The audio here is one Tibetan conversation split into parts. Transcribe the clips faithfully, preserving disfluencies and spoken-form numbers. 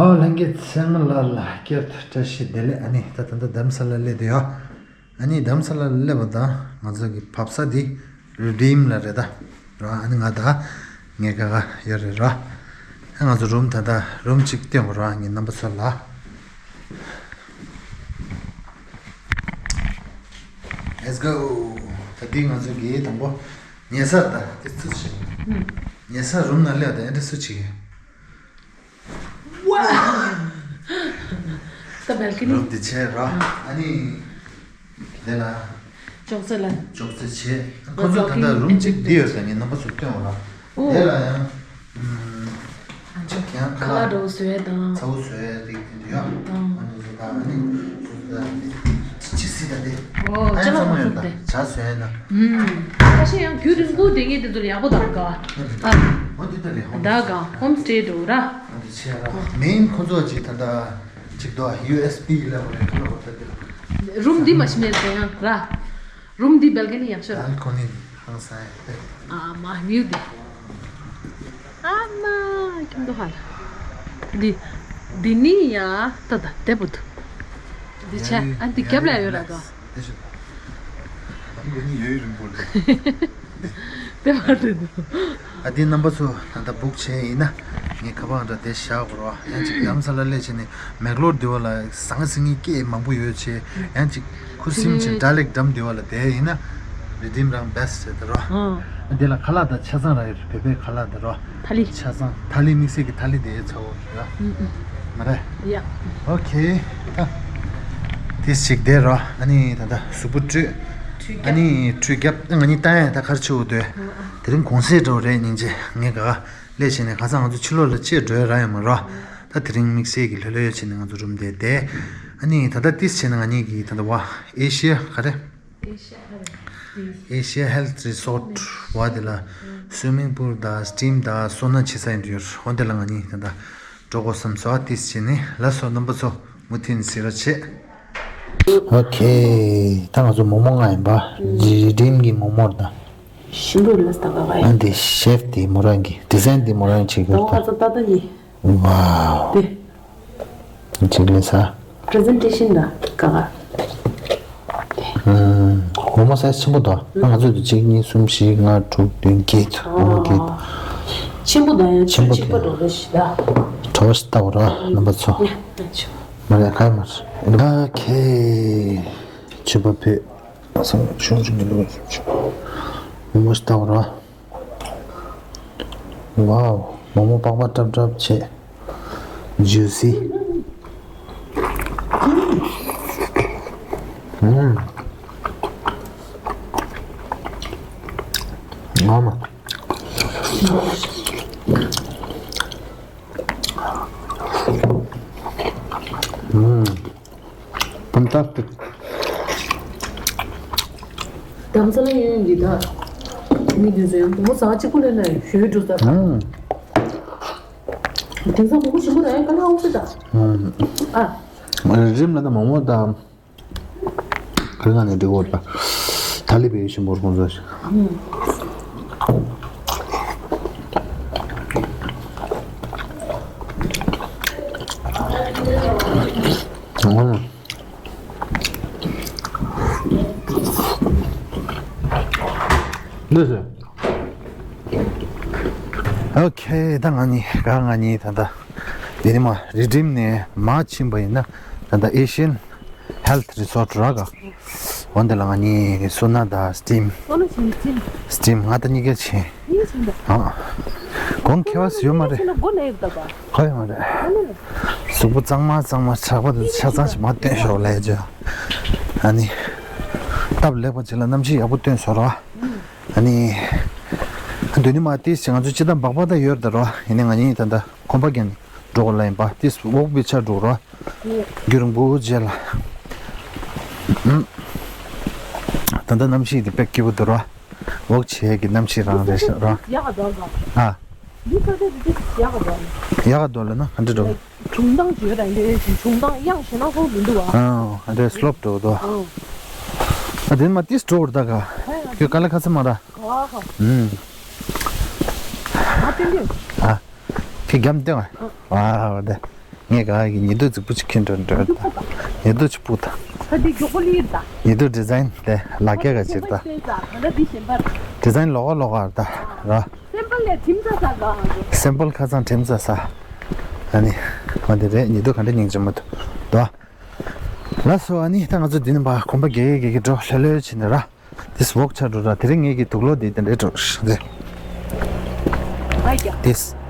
ཨོ་ལྷན་རྒྱས་ཚང་མ་ལ་ལ་བསྐྱར་དུ་བཀྲ་ཤིས་བདེ་ལེགས། ཨ་ནི་ད་ད་ལྟ་རྡ་རམ་ས་ལ་སླེབས་བསྡད་ཡོད། ཨ་ནི་རྡ་རམ་ས་ལ་སླེབས་པ་དང་ང་ཚོ་གི་བབས་ས་འདི་རི་ཌིམ་ལ་རེད་ད། ར་ཨ་ནི་ང་ད་ངའི་ཀ་ཁ་ཡོད་རེད་ར། ཨ་ང་ཚོ་རུམ་ད་ད་རུམ་གཅིག་སྟོན་དགོས་ར་ངའི་རྣམ་པ་ཚོ་ལ། Let's go. ད་འདི་ང་ཚོ་གི་དང་པོ་ཉལ་ས་ད་དེ་ཚུ་ཆེ། ཉལ་ས་རུམ་ནང་སླེབས་ད་ཨེ་འདྲ་སུ་ཆེ། ད་བལ་ཀི་ནི། རུམ་དེ་ཆེ་ར། ཨ་ནི་དེ་ལ་ཅོག་ཙེ་ལ། ཅོག་ཙེ་ཆེ། ཁོ་ཚོ་ད་ལྟ་རུམ་གཅིག་འདི་ཡོད་ད་ངའི་རྣམ་པ་ཚོ་སྟོན་འོ་ལ། ཨོ། དེ་ལ་ཡང་། ཨམ། ཅིག་ཡང་ཁ་ཁ་ལག་ལག་འདྲ་བོ་བཟོ་ཡས་དང་། ཚ་བོ་བཟོ་ཡས་རིགས་དེ་འདྲ་ཡོད། དང་། ཨ་ནི་བཟོ་ད་ཨ་ནི་བཟོ་ད་ཨ་ནི་ཅི་སྲིད་ད་དེ། ཨོ། ཨ་ཅ་ལག་ཨ་ནི་ཚོ་བཟོ་དེ། ཇ་བཟོ་ཡས་ན། ཨམ། ཁ་ཤས་ཡང་རྒྱུན་རིང་པོ་བསྡད་མཁན་དེ་ཚོ་ལ་ཡག་པོ་འདུག་ག་ཨ། འོ་དེ་ད་རེད་ཧོམ་ད་ག་ཧོམ་སི་ཊེ་འདྲ་བོ་ར། འོ་དེ་ཆེ་ར། མེན་ཁོ་ཚོ་ཅིག་ད་ད་ཅིག་དོ་ཡུ་ཨེས་པི་ལ་བ་རེད་ཁོ་ལ་བ་ད་དེ་ལ། རུམ་འདི་མ་ཤི་མེད་ཟེར་ཡང་ར། རུམ་འདི་བལ་ཀ་ནི་ཡག་ཤོས་ར། བལ་ཀ་ནི་ཧང་སང་ཡ། ཨ་མ་བིའུ་འདི། ཨ་མ་ཁྱོད་འདུག་ཧ་ལ། འདི། འདི་ནི་ཡ་ད་ད་དེ་བུ་དུ། འདི་ཆ་ཨ་འདི་རྒྱབ་ལ་ཡོད་ར་ག་དེ་ཤི། ཨ་མ་ནི་ཡོད་རིང་པོ་རེད། དེ་བར་དུ་འདུག་ཨ་འདི་རྣམ་པ་ཚོ་ད་ལྟ་བུག་བྱས་ཡིན་ན་ངས་ཁ་པར་འདྲ་དེ་བཞག་དགོས་ར། ཡང་ཅིག་རྡ་རམ་ས་ལ་སླེབས་བྱས་ནས་མེག་ལོར་འདི་བ་ལ་ཟང་ཟིང་གི་སྐད་མང་པོ་ཡོད་བྱས་ཡང་ཅིག་ཁུ་སིམ་བྱས་ཌལ་ལེག་འགྲམ་འདི་བ་ལ་བསྡད་ཡིན་ན་རི་ཌིམ་རང་བེ་སི་ཊི་རེད་ད་ར། ཨ་འདི་ལ་ཁ་ལག་དང་ཆ་ཚང་ར་ཡོད་རེད། བོད་པའི་ཁ་ལག་དང་ར། ཐ་ལི། ཆ་ཚང་ཐ་ལི་དམིགས་བསལ་གྱི་ཐ་ལི་དེ་ཚ་བོ་ར། ཨུ་ཨུ། མ་རེད། ཡ། ཨོ་ཁེ། ད། དེ་ཞིག་དེ་ར། ཨ་ནི་ད་ལྟ་གཟུགས་པོ་བཀྲུས། ཁྲུས་རྒྱབ། ཨ་ནི་ཁྲུས་རྒྱབ་ང་གཉིས་ལྟ་ཡ་ད་གར་ཆུ་བོ་དོད། དེ་རིང་གུང་སེང་འདྲ་བོ་རེད་སྙིང་རྗེ་ངས་ག་ག་སླེབས་བྱས་ནས་ཁ་སང་ང་ཚོ་ཕྱི་ལོགས་ལ་ཆེད་འགྲོ་ཡ་རག་ཡོད་མ་ར། ད་དེ་རིང་དམིགས་བསལ་གྱི་ལྷོད་ལྷོད་བྱས་ནས་ང་ཚོ་རུམ་དེ་བསྡད། ཨ་ནི་ད་ལྟ་ཏིས་བྱས་ན་ང་གཉིས་ཀྱིས་ད་ལྟ་བ་ཨེ་ཤི་ཡ་ག་རེ། ཨེ་ཤི་ཡ་ཧེལ་ཐི་རི་སོར་ཊི་བ་དེ་ལ་སུའི་མིང་པུལ་དང་སི་ཊིམ་དང་སོ་ན་བྱེད་ས་ཡིན་དུ་ཡོད། འོ་དེ་ལ་ང་གཉིས་ད་ལྟ་འགྲོ་དགོས་བསམ་སོང་། ཨ་ཏིས་བྱས་ནས་ལ་སོ་རྣམ་པ་ཚོ་མུ་མཐུད་གཟིགས་རོགས་བྱེད། ཨོ་ཁེ། ད་ང་ཚོ་མོག་མོག་ང་ཡིན་པ། རི་ཌིམ་གྱི་མོག་མོག་དང་། ཤིང་བུ་ལ་ས་ག་ག་ཡིན། ཨ་འདི་ཤེཕ་དེ་མོ་རང་གི་ཌི་ཛའིན་དེ་མོ་རང་བྱེད་ད་དགོས་ང་ད། ཚོ་ཏག་ཏག་ཡིན། ཝའོ། དེ། གཅིག་ལས་ས། པི་རི་ཛེན་ཊེ་ཤན་ད་ག་ག་ཨམ། མོག་མོག་སའི་ཛི་ཆེན་པོ་དོ། ང་ཚོ་དུ་གཅིག་གཉིས་གསུམ་བཞི་ལྔ་དྲུག་བདུན་བརྒྱད་དོ། མོག་མོག་བརྒྱད་དོ། ཆེན་པོ་དང་ཡང་ཆེན་པོ་ཆེན་པོ་དེ་འགྲོ་རེ་ཞིག་ད། གྲོ་བོ་ཞིག་ལྟ་བ་ར་རྣམ་པ་ཚོ། ཡ་ཆོ། མ་རེད་ཁ་ཡ་མ་རེད། ཨོ་ཁེ། ཆུ་བ་ཕུད། ཨ་སང་ཆུང་ཆུང་གི་ལུགས་ཆུ། མོག་མོག་ཞིག་ལྟ་བ་ར། ཝའོ། མོག་མོག་པགས་པ་ཀྲབ་ཀྲབ་བྱས། ཇུ་སི། ཨུམ། ཨ་མ། ཨུམ། Fantastic. དམ་ཚ་ལ་ཡོད་ཡོད་འདི་དག་མི་འདི་ཚོ་ཡང་བུ་མོ་ཟ་གཅིག་པུ་ལེན་ན་ཞོ་ཡོད་འགྲོ་ས། ཨང་། དེང་སང་བུ་མོ་ཞིག་པུ་ར་ཡང་ཀ་ལ་ཨོ་སི་ད། ཨང་། ཨ། རིམ་ལ་ད་མོག་མོག་ད། ག་རེ་ང་ནས་འགྲིག་གོ་ད། ད་ལི་བའི་ཞིམ་པོར་ཁོང་ཚོ་ཞིག་འདི་ཟེར། ཨོ་ཁེ། ད་ང་གཉིས་ག་ང་གཉིས་ད་ལྟ་འདི་ནི་མ་རི་ཌིམ་ནས་མར་ཕྱིན་པ་ཡིན་ན་ད་ལྟ་ཨེ་ཤི་ཡན་ཧེལ་ཐི་རི་སོར་ཊི་རག་ག་འོ་འདི་ལ་ང་གཉིས་སོ་ན་དང་སི་ཊིམ། སོ་ན་བྱིན་བྱིན། སི་ཊིམ་ང་ད་གཉིས་ཀ་བྱིན། གཉིས་བྱིན་ད། ཨ། གོང་ཁེ་བ་སི་ཡོད་མ་རེད། ཁོ་ཡོད་མ་རེད། གཟུགས་པོ་གཙང་མ་གཙང་མ་ཧྲག་པ་དང་ཆ་ཚང་ཞིག་མ་སྟོན་ཤོག་ལས་ཅོ། ཨ་ནི། སྟབས་ལེགས་པ་ཅིག་ལ་གནམ་གཤིས་ཡག་པོ་སྟོན་སོང་ར། ཨ་ནི། འདི་ནི་མ་ཏིས་ང་ཚོ་སྤྱི་བཏང་སྦག་སྦག་ད་ཡོད་ད་ར། ཡིན་ནའི་ང་གཉིས་ད་ལྟ་ཁོམ་པ་རྒྱག་ནས་འགྲོ་དགོས་ལ་ཡིན་པ་ཏིས་འོག་པའི་ཆ་འགྲོ་ར། རྒྱུན་རིང་པོ་རྗེས་ལ། ཨུམ། ད་ལྟ་གནམ་གཤིས་འདི་དཔེ་སྐྱིད་པོ་འདུག་ར། འོག་བྱེད་ཀྱི་གནམ་གཤིས་རང་རེད་ཤག་ར། ཡག་ག་འདུག་ག་ཨ། འདི་ས་ཆ་འདི་ཡག་ག་འདུག་ཡག་ག་འདུག་ལ་ན་ག་འདྲ་འགྲོ། གྲོང་ཐང་བརྗོད་ར་འདི་གྲོང་ཐང་གཡང་ཞེ་ན་ཧོ་མི་འདུག་བ། ཨ་འདྲ་སི་ལོབ་འགྲོ་འདུག་ཨ། ཨ་དེ་མ་ཏིས་འགྲོ་བར་ད་ག་ཁྱོད་ག་ལ་ཁ་ཚ་མ་ར། ག་ག་ཨུམ། ང་སྟོན་གྱི། ཨ། ཁྱེད་རྒྱབ་སྟོན་ཨ། ཨ་བ་དེ། ངས་ག་གི་ཉི་གདུགས་རྫིག་པོ་ཅིག་ཁྱེར་འགྲོ་འགྲོ་ད། ཉི་གདུགས་ཅིག་སྤུག་ད། ད་འདི་མགྱོགས་པོ་ལི་ད། ཉི་གདུགས་ཌི་ཛའིན་དེ་ལག་སྐྱེལ་ག་ཅིག་ད། ཌི་ཛའིན་ལོག་ལོག་ཨར་ད་ར། སེམས་པ་ལས་ཁྲིམས་ཚ་ས་ག་ཧང་། སེམས་པ་ཁ་ཚང་ཁྲིམས་ཚ་ས། ཨ་ནི། ཨ་འདི་རེད། ཉི་གདུགས་ག་འདྲ་སྙིང་རྗེ་མོ་འདུག་དོ། ལགས་སོ། ཨ་ནི་ད་ང་ཚོ་འདི་ནས་ཕར་གོམ་པ་རྒྱག་གི་རྒྱག་གི་འགྲོ། ལྷོད་ལྷོད་བྱས་ནས་ར། ཏིས་ཝོག་ཆགས་འགྲོ་ར། དེ་རིང་ངེད་ཀྱི་དུག་ལོག་འདི་དེ་འདྲའི་འགྲོ་རེད། ཏིས།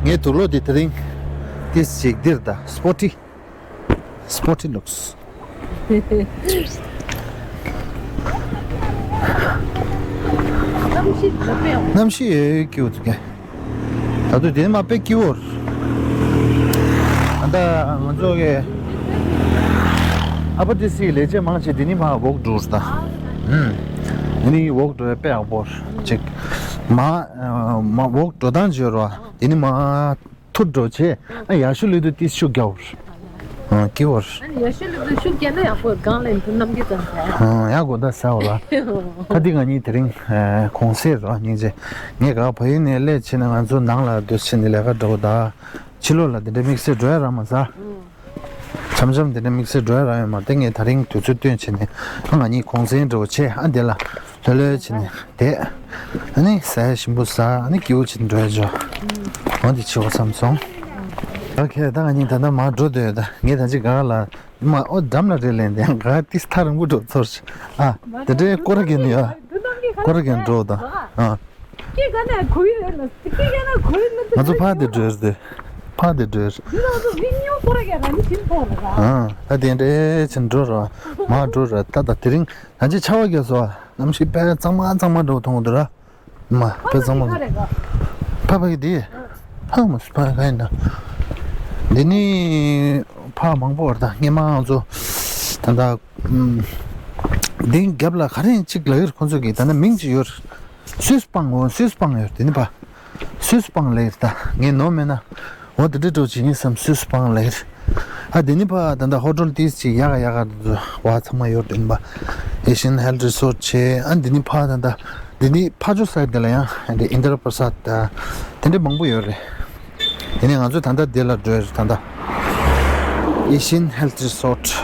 ངའི་དུག་ལོག་འདི་དེ་རིང་ཏིས་ཅིག་འདིར་ད་སྤོར་ཊི། སྤོར་ཊི་ལུགས། གནམ་གཤིས་ཡོད་ཀྱི་འདུག་གས། ད་དུང་དེ་ནི་མ་དཔེ་སྐྱིད་པོ་རེད། ཨ་ད་ང་ཚོ་གི་ཨ་ཕ་ཏི་སི་ལས་བྱེད་མང་ཆེ་དེ་ནི་མ་ཝོག་འགྲོ་རེད་ད། ཨུམ། དེ་ནི་ཝོག་འགྲོ་ཡ་དཔེ་ཡག་པོ་རེད་ཅིག། མ་མ་ཝོག་འགྲོ་སྟངས་ཅིག་ཡོད་རེད་བ། དེ་ནི་མ་ཐུར་འགྲོ་བྱས། ཨ་ཡར་ཤུལ་ལུས་དུ་ཏིས་ཤུགས་རྒྱག་པ་རེད། ཨ་སྐྱིད་པོ་རེད། ཨ་ནི་ཡར་ཤུལ་ལུས་དུ་ཤུགས་རྒྱག་ན་ཡག་པོ་རེད། སྒང་ལ་ཡིན་དུས་གནམ་གྱི་ཙམ་ཟེར། ཨ་ཡག་གོ་ད་ཟེར་བ་ར། ད་འདི་ང་གཉིས་དེ་རིང་གུང་སེང་རེད་སྙིང་རྗེ། ངས་ག་བལ་ཡུལ་ནས་སླེབས་ཕྱིན་ནས་ང་ཚོ་ནང་ལ་སྡོད་ཕྱིན་ནས་ལས་ཀ་འགྲོ་གི་ད། ཕྱི་ལོགས་ལ་དེ་འདྲ་དམིགས་བསལ་འགྲོ་ཡ་རག་མ་སོང་། འཆམ་འཆམ་དེ་འདྲ་དམིགས་བསལ་འགྲོ་ཡ་རག་ཡོད་མ་རེད། ངས་དེ་རིང་དུས་ཚོད་བཏོན་བྱས་ནས་ཨ་ང་གཉིས་གུང་སེང་འགྲོ་བྱས། ཨ་དེ་ལ་ལྷོད་ལྷོད་བྱས་ནས་བསྡད། ཨ་ནི་ཟས་ཞིམ་པོ་ཟ། ཨ་ནི་སྐྱིད་པོ་བྱས་ནས་འགྲོ་ཡ་འཇོ། འོ་དེ་བྱེད་དགོས་བསམ་སོང་། ཨོ་ཁེ། ད་ང་གཉིས་ད་ལྟ་མར་འགྲོ་སྡོད་ཡོད། ད་ངས་ད་ཅི་ག་ལ་མ་ཨོ་འགྲམ་ལ་རེད་ལན་དེ་ག་ཏིས་ཐག་རིང་པོ་འགྲོ་ཚོར། ཨ་དེ་འདྲའི་སྐོར་ར་རྒྱན་ཡོད། སྐོར་ར་རྒྱན་འགྲོ་ད། ཨ། སྐྱེ་རྒ་ན་གོ་ཡི་རེད་ལ། སྐྱེ་རྒ་ན་གོ་ཡི་ལ། ང་ཚོ་ཕར་དེ་འགྲོ་རེད། ཕར་དེ་འགྲོ་རེད། འདི་ལ་ང་ཚོ་མི་ཉུང་སྐོར་ར་རྒྱག་ན་ནི་ཕྱིན་ཐོག་ལ་ར། ཨ་ད་དེ་འདྲའི་ཕྱིན་འགྲོ་ར། མར་འགྲོ་ར། ད་ད་དེ་རིང་ད་ཅི་ཆར་པ་རྒྱག་སོང་། གནམ་གཤིས་དཔེ་གཙང་མ་གཙང་མ་འགྲོ་མཐོང་གི་འདུག་ར། མ་དཔེ་གཙང་མ་འདུག་ཕ་ཕ་གི་དེ། ཕ་མ་སུ་ཕ་ག་ཡིན་ད། འདི་ནི་ཕ་མང་པོ་བར་ད་སྔས་མ་ང་ཚོ་ད་ད་ཨུམ། འདི་རྒྱབ་ལ་ག་རེ་ཡིན་གཅིག་ལ་ཡོད། ཁོ་ཚོ་གི་ད་ནི་མིང་གཅིག་ཡོད། སུས་སྤང་འོ། སུས་སྤང་ཡོད། དེ་ནི་ཕ། སུས་སྤང་ལེར་ད་ངས་ནོར་མེད་ན། འོ་དེ་འདྲ་འགྲོ་བྱེད་ཉིན་བསམ། སུས་སྤང་ལེར། ཨ་དེ་ནི་ཕ་ད་ད་ཧོ་ཊེལ་ཏིས་ཅིག་ཡག་ག་ཡག་ག་འདུག་བ། ཚང་མ་ཡོད། དེ་ནི་ཕ་ཨེ་ཤི་ཡན་ཧེལ་ཐི་རི་སོར་ཊི་བྱས། ཨ་དེ་ནི་ཕ་ད་ད་དེ་ནི་ཕ་ཇོ་སའིཌ་དེ་ལ་ཡང་དེ་ཨིན་དྲ་པར་སཱད་ད་དེ་འདྲ་མང་པོ་ཡོད་རེད། དེ་ནས་ང་ཚོ་ད་ལྟ་འདི་ལ་འགྲོ་ཡ་རེད། ད་ལྟ་ཨེ་ཤི་ཡན་ཧེལ་ཐི་རི་སོར་ཊི་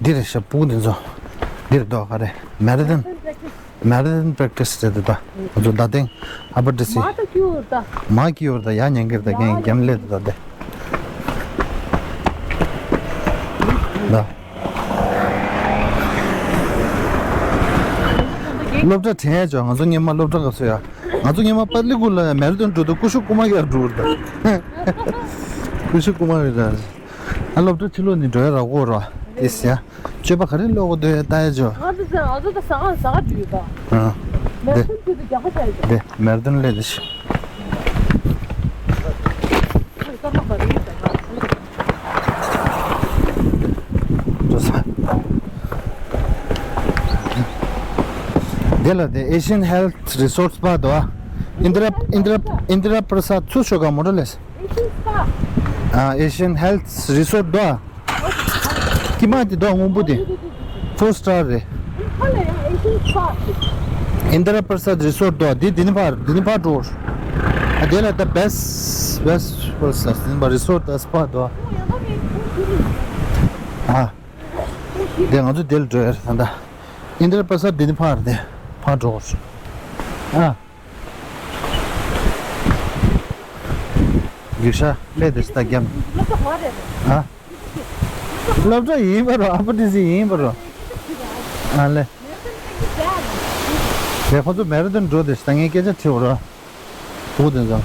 འདི་རེད་ཤག། སྤུ་གུ་འདི་ཚོ་འདིར་འདུག་ག་རེ། མེ་ར་ཐོན། མེ་ར་ཐོན་པེ་རེག་ཊི་སི་རེད་འདུག་ད། ང་ཚོ་ད་ཐེངས་ཨ་པར་ཊི་སི། མ་ད་ཀྱུ་ད། མ་ཀྱུ་ད་ཡ་ཉན་གིར་ད་རྒན་རྒན་ལས་འདུག་ད་དེ། ད། སློབ་གྲྭ་དྲན་ཡ་ཅོ། ང་ཚོ་སྔས་མ་སློབ་གྲྭ་སྐབས་སུ་ཡ། ང་ཚོ་སྔས་མ་པ་ལི་ཀུ་ལ་མེ་ར་ཐོན་འགྲོ་དུས་ཀུ་ཤུ་ཀུ་མ་གི་ཡར་འགྲོ་ར་ད། ཀུ་ཤུ་ཀུ་མ་གི་ད། ཨ་སློབ་གྲྭ་ཕྱི་ལོགས་ནས་འགྲོ་ཡ་རག་གོ་ར། དེ་སི་ཡ། སྤྱོད་པ་ག་རེ་ལོག་གོ་འདོད་ཡ་ལྟ་ཡ་ཅོ། ང་ཚོ་ཟ་ང་ཚོ་ད་ཟ་ཁང་ཟ་ཁང་འགྲོ་ཡོད་ད། ཨ། མེ་ར་ཐོན་དུས་དུ་རྒྱག་པ་བྱ་ཡོད་ད། དེ་མེ་ར་ཐོན་ལས་དེ་ཤི། ཨ་ད་མ་ག་རེ་ཡོད་ད། འགྲོ་ས། དེ་ལ་དེ་ཨེ་ཤི་ཡན་ཧེལ་ཐི་རི་སོར་ཊི་པ་དོ། ཨིན་དྲ་ཨིན་དྲ་ཨིན་དྲ་པར་སཱད་ཚུར་ཤོག་ག་མོ་ཊ་ལས། ཨ་ཨེ་ཤི་ཡན་ཧེལ་ཐི་རི་སོར་ཊི་དོ། ཀི་མ་དེ་དོ་སྔོན་པོ་དེ། ཕོར་སི་ཊར་རེད། ཨིན་དྲ་པར་སཱད་རི་སོར་ཊི་དོ། དེ་དེ་ནི་ཕར་དེ་ནི་ཕར་འགྲོ། ཨ་དེ་ལ་ད་བེ་སི་བེ་སི་པར་སཱད་ཟིན་པ་རི་སོར་ཊི་ད་སི་པ་དོ། ཨ། དེ་ང་ཚོ་དེ་ལ་འགྲོ་ཡ་རེད་ད། ཨིན་དྲ་པར་སཱད་དེ་ནི་ཕར་དེ་ཕར་འགྲོ། ཨ། རྒྱུག་ཤ་ལས་དེ་སྟ་རྒྱབ། ཨ། སློབ་གྲྭ་ཡིན་པ་རོ། ཨ་པ་ཏི་སི་ཡིན་པ་རོ། ཨ་ལེ། དེ་ཁོ་ཚོ་མེ་ར་ཐོན་འགྲོ་དེ་སྟ་ངའི་སྐད་ཆ་དྲི་བ་རོ། བུ་དེ་ཚོ།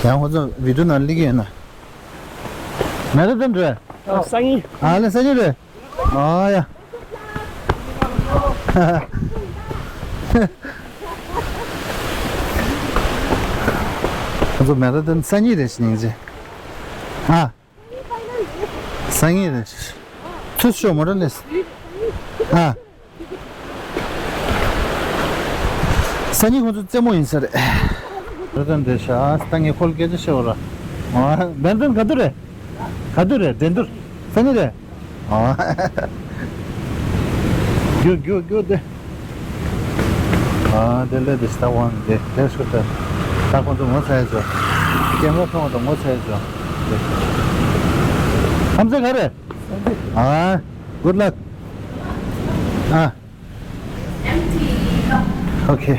ཡང་ཁོ་ཚོ་བི་ཌིའོ་ནང་སླེབས་ཀྱི་ཡོད་ན། མེ་ར་ཐོན་འགྲོ། སང་ཉིན། ཨ་ལེ་སང་ཉིན་རེད། ཨ་ཡ། ཁོ་ཚོ་མེ་ར་ཐོན་སང་ཉིན་རེད་ཤི་ཉིན་ཅི། ཨ། སང་ཉིན་རེད། ཚུར་ཤོག་མོ་ཊ་ལས། ཨ། སང་ཉིན་ཁོ་ཚོ་རྩེད་མོ་ཡིན་ས་རེད། མེ་ར་ཐོན་འདི་ཤ་སྟ་ངའི་ཁོལ་སྐད་ཆ་བཤད་བ་ར། ཨ། མེ་ར་ཐོན་ག་དུས་རེད། ག་དུས་རེད། འགྲན་བསྡུར་སང་ཉིན་རེད། ཨ། རྒྱུག་རྒྱུག་རྒྱུག་དེ། ཨ་དེ་ལས་དེ་ས་དབང་དེ་དེ་སུ་ད་ད་ཁོང་ཚོ་ངོ་ཚ་ཡས་ཚོ་ཀེམ་ར་མཐོང་བ་དང་ངོ་ཚ་ཡས་ཚོ་དེ་ཁམས་ཚན་ག་རེ། ཨ། Good luck. ཨ། ཨོ་ཁེ།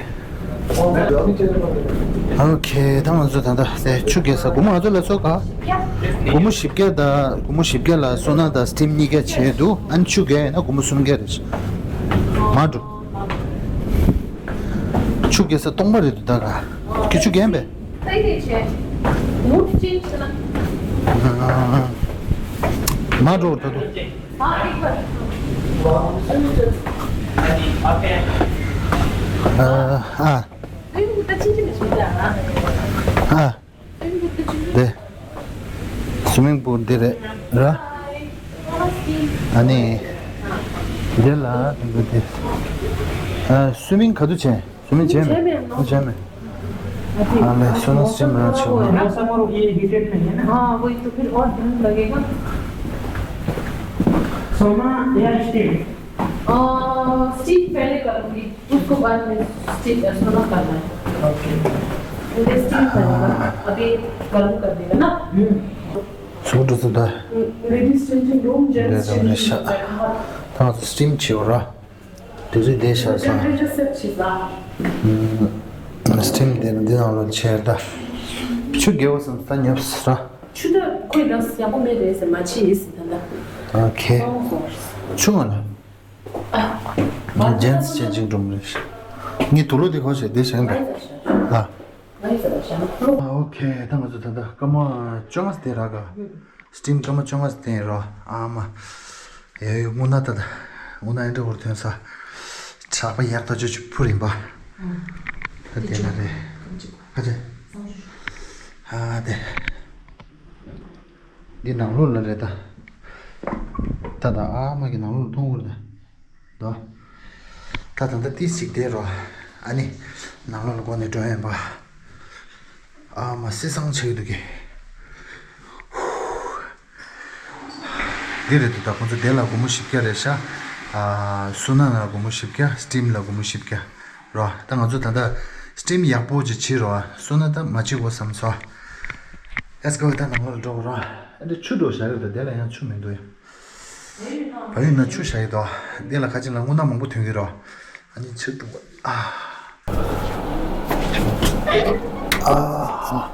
ཨོ་ཁེ། ད་ང་ཚོ་ད་ལྟ་དེ་ཆུ་རྐྱལ་ས་སྒོར་མོ་ང་ཚོ་ལ་ཚོ་ག་སྒོར་མོ་བཞི་བརྒྱ་དང་སྒོར་མོ་བཞི་བརྒྱ་ལ་སོ་ན་དང་སི་ཊིམ་གཉིས་བརྒྱ་བྱས་འདུག་ཨ་ནི་ཆུ་རྐྱལ་ཡིན་ན་སྒོར་མོ་སུམ་བརྒྱ་རེད། མ་འགྲོ། ཆུ་རྐྱལ་ས་སྟོང་པ་རེད་འདུག་ད་ག་ཁྱོད་ཆུ་རྐྱལ་པས། མ་འགྲོ་ད་དུ། ཨ་ཨ། ཨ། དེ། སུ་མིང་པུལ་འདི་རེད་ར། ཨ་ནི། འདི་ལ་འདི། ཨ་སུ་མིང་ག་དུ་བྱས། སུ་མིང་བྱས་མེད། བྱས་མེད། ཨ་ལས་སོ་ན་སི་ཊིམ་རང་བྱས་མ། हाँ, वही तो फिर और गर्म लगेगा। सोना या स्टीम? अ, स्टीम पहले करूँगी। उसको बाद में स्टीम, सोना करना है। ओके। मुझे स्टीम करना है। अभी गर्म कर देगा ना? हम्म। ཟུར་དུ་ད། Ladies changing room, gents changing room. ད་སི་ཊིམ་བྱེད་ར། དེ་རིགས་བསྡད་བཞག་སོང་། Temperature set བྱེད་ས། སི་ཊིམ་དེ་འདི་ནང་ལ་བྱས་ད། ཆུ་རྐྱལ་བ་སམ་ད་ཉོབ་ས། ཆུ་ད་ཁོས་ད་ཡག་པོ་མེད་རེད་ཟེར་མ་བྱེད་ཡིན་ཟེར་ད་ད། ཨོ་ཁེ། ཆུ་ང་ལ། ང་ཇེན་སི་ཅེན་ཇིང་རུམ་རེད། ངས་དུག་ལོག་དེ་གོ་ཤེས་དེ་བཞིན་དུ། ཨ། ཨོ་ཁེ། ད་ང་ཚོ་ད་ལྟ་སྐར་མ་བཅོ་ལྔ་དེ་རག་ག་སི་ཊིམ་སྐར་མ་བཅོ་ལྔ་དེ་རོ། ཨ་མ། ཡ་ཡོ་དངོས་གནས་ད་ད། དངོས་གནས་ཨེ་འདྲ་བོར་ཐོན་ས། གྲགས་པ་ཡག་ཐག་ཆོད་ཆུ་ཕུར་ཡིན་པ། ད་དེ་ལ་རེད། ཁ་ཆེ། ཨ་དེ། འདི་ནང་ལོགས་ལ་རེད་ད། ད་ད་ཨ་མ་གི་ནང་ལོགས་ལ་མཐོང་གི་རེད་ད། ད་ད་ད་ཏི་ཞིག་དེ་རོ། ཨ་ནི། ནང་ལོགས་ལ་སྒོ་ནས་འགྲོ་ཡིན་པ། ཨ་མ་སི་སང་ཆེ་གི་འདུག་གི་འདི་རེད་འདུག་ད་ཁོང་ཚོ་དེ་ལ་སྒོར་མོ་བཞི་བརྒྱ་རེད་ཤག་ཨ་སོ་ན་ལ་སྒོར་མོ་བཞི་བརྒྱ། སི་ཊིམ་ལ་སྒོར་མོ་བཞི་བརྒྱ་རོ། ད་ང་ཚོ་ད་ལྟ་སི་ཊིམ་ཡག་པོ་ཅིག་བྱེད་རོ། སོ་ན་ད་མ་བྱེད་དགོས་བསམ་སོང་། Let's go. ད་ནང་ལོགས་ལ་འགྲོ་དགོས་རོ། ཨ་འདི་ཆུ་འགྲོ་བཞག་རེད་ད། དེ་ལ་ཡང་ཆུ་མི་འདུག་ཡ། བལ་ཡུལ་ན་ཆུ་བཞག་ཡོད་དོ། འདི་ལ་ཁ་ཅིག་ལ་རྔུལ་ནག་མང་པོ་ཐོན་གྱི་རོ། ཨ་ནི་ཆུ་འདུག་ཨ། ཨ།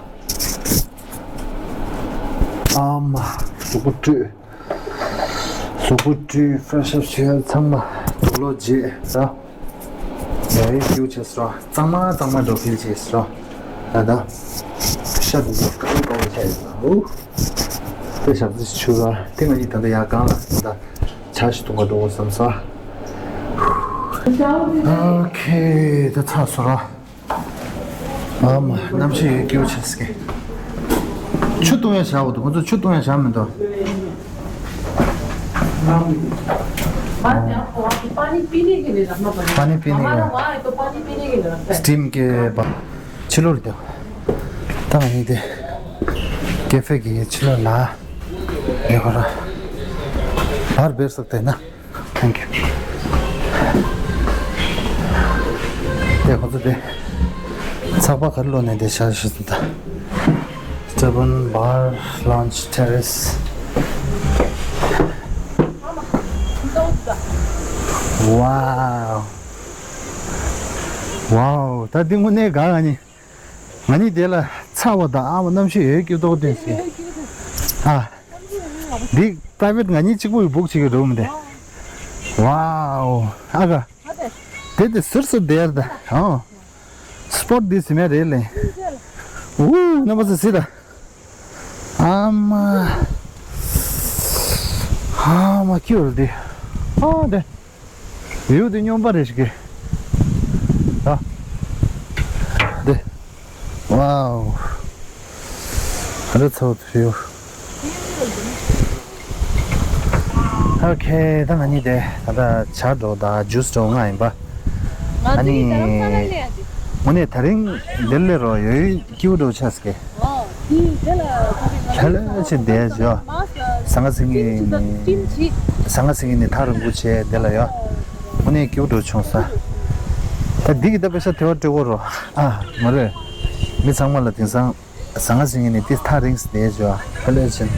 ཨ་མ། གཟུགས་པོ་བཀྲུས། གཟུགས་པོ་བཀྲུས། ཕེ་རེ་ཤི་ཨབ་བྱས། ཚང་མ་དུག་ལོག་བརྗེས་ར། ཡ་ཡི་ཀྱུ་བྱས་སོ། གཙང་མ་གཙང་མ་འགྲོ་ཕིལ་བྱས་སོ། ད་ད། ཤ་འདུག་ག་ཀ་བ་བྱས་སོ། དེ་ཞག་ཙི་ཆུ་ར། དེ་ང་གཉིས་ད་ལྟ་ཡར་སྒང་ལ་ད་ལྟ་ཇ་ཞིག་འཐུང་ག་འགྲོ་དགོས་བསམ་སོང་། ཨོ་ཁེ། ད་ཚར་སོང་ར། ཨ་མ་གནམ་གཤིས་ཡོད་སྐྱིད་པོ་ཆགས་སྐད། ཆུ་བཏུང་ཡ་བཞག་འོ་དུ་ཁོ་ཚོ་ཆུ་བཏུང་ཡ་བཞག་མི་འདུག पानी पीने के लिए रखना पड़ेगा। पानी पीने का। हमारा वहाँ है तो पानी पीने के लिए रखता है। स्टीम के बाद ཕྱི་ལོགས་ལ་སྡོད། ད་ང་གཉིས་དེ་ཀེ་ཧྥེ་གི་ཕྱི་ལོགས་ལ་ཡོད་ཁོ་ར། बाहर बैठ सकते हैं ना? Thank you. དེ་ཁོ་ཚོ་དེ་ཚགས་པར་ག་རེ་ལོག་ནས་དེ་བཞག་ཤི་ཟིན་ད། Stubborn bar lounge terrace. Wow. Wow. ད་འདི་དངོས་གནས་དགའ་ང་ནི། ང་གཉིས་དེ་ལ་ཚ་བ་དང་ཨ་མ་གནམ་གཤིས་ཡོད་སྐྱིད་ཏོག་ཏོ་ཞིག་ཨ། འདི་པ་རའི་ཝེ་ཊི་ང་གཉིས་གཅིག་པུ་ཡི་བུག་བྱེད་ཀྱི་རུམ་དེ། ཝའོ། ཨ་ག་དེ་དེ་ཟུར་ཟུར་དེར་ད། ཨོ། སི་པོཊ་འདི་ཟིན་མེད་རེད་ལེ། ཨུ་རྣམ་པ་ཚོ་གཟིགས་ད། ཨ་མ། ཨ་མ་ཁྱོད་རེད་དེ། ཨོ་དེ། ཡུལ་དེ་སྨྱོན་པ་རེད་ཤག་གི་ཨ། དེ། ཝའོ། ཨ་ར་ཚོ་ཡུལ། ཨོ་ཁེ། ད་ང་གཉིས་དེ་ད་ལྟ་ཇ་འདྲ་བོ་དང་ཇུས་འདྲ་བོ་མངགས་ཡིན་པ། ཨ་ནི། དངོས་གནས་ད་རིང་འདིར་སླེབས་རོགས་ཡོད་སྐྱིད་པོ་འདྲ་བོ་ཆགས་སོང་གི་ལྷ་ལྷ་ཆེ་བསྡད་ཞོ། ཟང་ངེ་ཟིང་ངེ་ནི། ཟང་ངེ་ཟིང་ངེ་ནི་ཐག་རིང་པོ་བྱས་འདི་ལ་ཡོད། དངོས་གནས་སྐྱིད་པོ་འདྲ་བྱུང་ས། ད་འདི་གི་ད་པེ་ས་དེ་བ་སྤྲད་གོ་རོ། ཨ་མ་རེད། མི་ཚང་མ་ལ་དེང་སང་ཟ་ང་ཟིན་ངེས་ནས་ཏིས་ཐག་རིང་སི་ནས་བྱོས་ཨ། ཧ་ལས་ཆེན།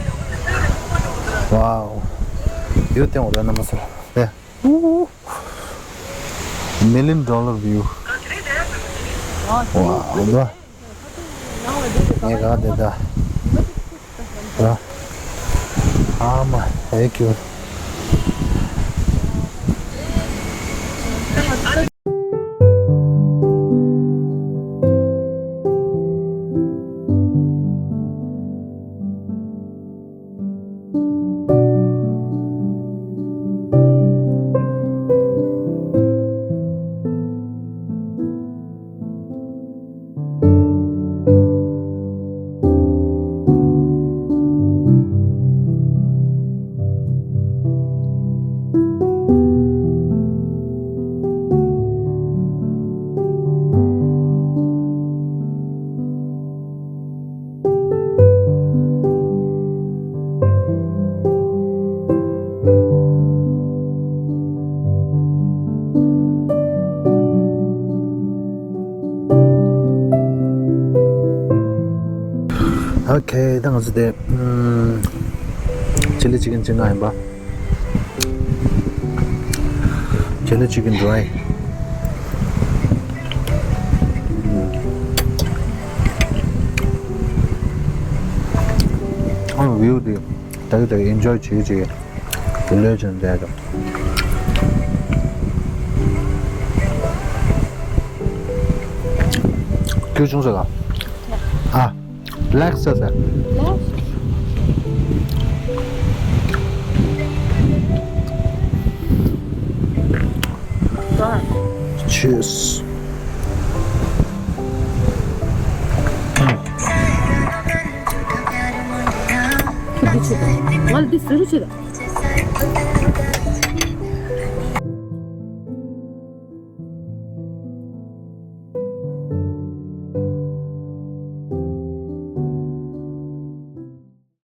Wow. View དེ་འོ་ར་ན་མ་སོ་རེད། Ooh. Million dollar view. Wow. འདུག་ཨ། ངས་ག་དེ་ད། ཨ་མ། Thank you. Okay, ད་ང་ཚོ་དེ་ཨམ། Chilli chicken ཅིག་ང་ཡིན་པ། Chilli chicken dry. ཨ་view དེ་ད་གི་ད་གི་enjoy བྱེད་ཀྱི་བྱེད་ཀྱི། དེ་ལོས་ཀྱང་མཛད་དོ། ཁྱོད་ཆུང་ས་ག་ཨ། Black sauce. Cheers. འདི་ཆེ་ད། ང་ལ་འདི་བཟོ་རུ་ཆེ་ད།